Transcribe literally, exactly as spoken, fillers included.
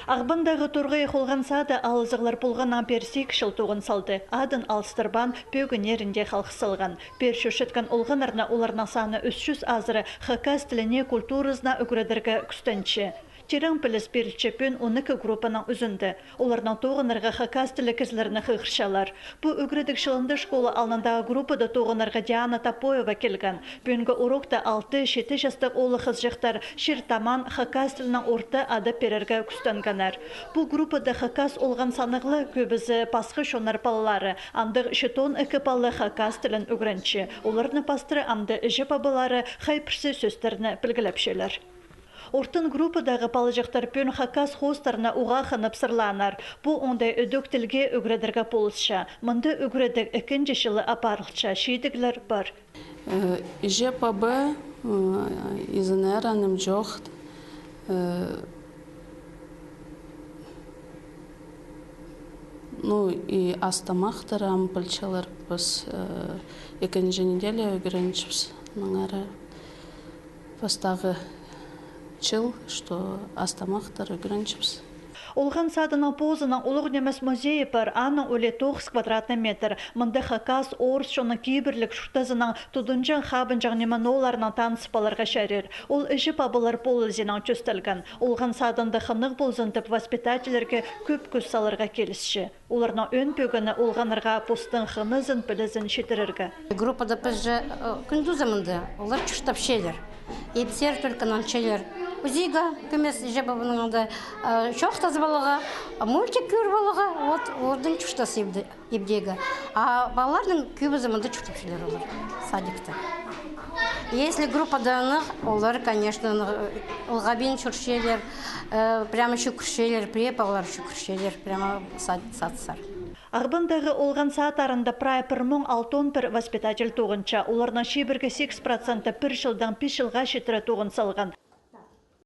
Ағбандағы Торғай Олған сады алызығлар полғаннаң пеер сигіс чыл тоғын салды. Адын алыстырбаан, пӧгіннерінде халых салған. Пеер чӧрчеткен олғаннарны, оларның саны ӱс чӱс азыра, хакас тіліне, культуразына ӱгредерге кӱстенче. Тирең піліс пирілче пӱӱн он ікі группаның ӱзінде. Оларнаң тоғынарға хакас тілліг кізілерні хығырчалар. Пу ӱгредіг чылында школа алнындағы группада тоғынарға Диана Топоева килген. Пӱӱнгі урокта алты-читі частығ оолах-хызыҷахтар чир-тамаан, хакас тілінең орта адап пирерге кӱстенгеннер. Пу группада хакас олған санағлығ, кӧбізі пасха чоннар палалары, андағ читон ікі пала хакас тілін ӱгренче. Оларны пастыра амды іҷе-пабалары, хай пірсі сӧстерні пілгілепчелер. Ортын группадағы палаҷахтар пӱӱн хакас хоостарны уғаа хынып сырлааннар. Пу оңдай ідӧк тілге ӱгредерге полысча. Мында ӱгредіг ікінҷі чылы апарылча, чидіглер пар. Э, іҷе-паба, э, изеннер анымҷох. Э, ну, и ас-тамахтар ам пілчелер, піс, э, ікінҷі неделя ӱгренчебіс. Мынаңар пастағы чыл, что ас-тамахтар ӱгренчебіс. Олған садының позының улуғ нимес музейі пар, аның улии тоғыс квадратный метр. Мында хакас, орыс чонның кибірліг чуртазынаң, тудынҷаң-хабынҷаң ниме-нооларнаң танысып аларға чарир. Ол іҷе-пабалар полызиинаң тӧстелген. Олған садында хынығ ползын тіп, воспитательлерге кӧп кӱс саларға килісче. Оларның ӧӧн пӧгіні олғаннарға постың хынызын, пілізін читірерге. Группада піс же, э, кӱндізі мында, олар чуртапчалар. Ибзер только нанчалар. Узиға, кӧмес, же бабының анда, э, чоохтазып аларға, мультик кӧріп аларға, вот, оларның чуртас ибде, ибдегі. А палаларның кӧбізі мында чуртапчалар олар, садикте. Если группада ынағ, олар, конечно, ынағ, ылғабин чӧрчелер, э, прямо чӱгӱрчелер, преподаватель чӱгӱрчелер, прямо сад-, садсар. Ағбандағы олған садтарында прай пір муң алтон пір воспитатель тоғынча. Оларның чибіргі сигіс проценті пір чылдаң пис чылға читіре тоғын салған.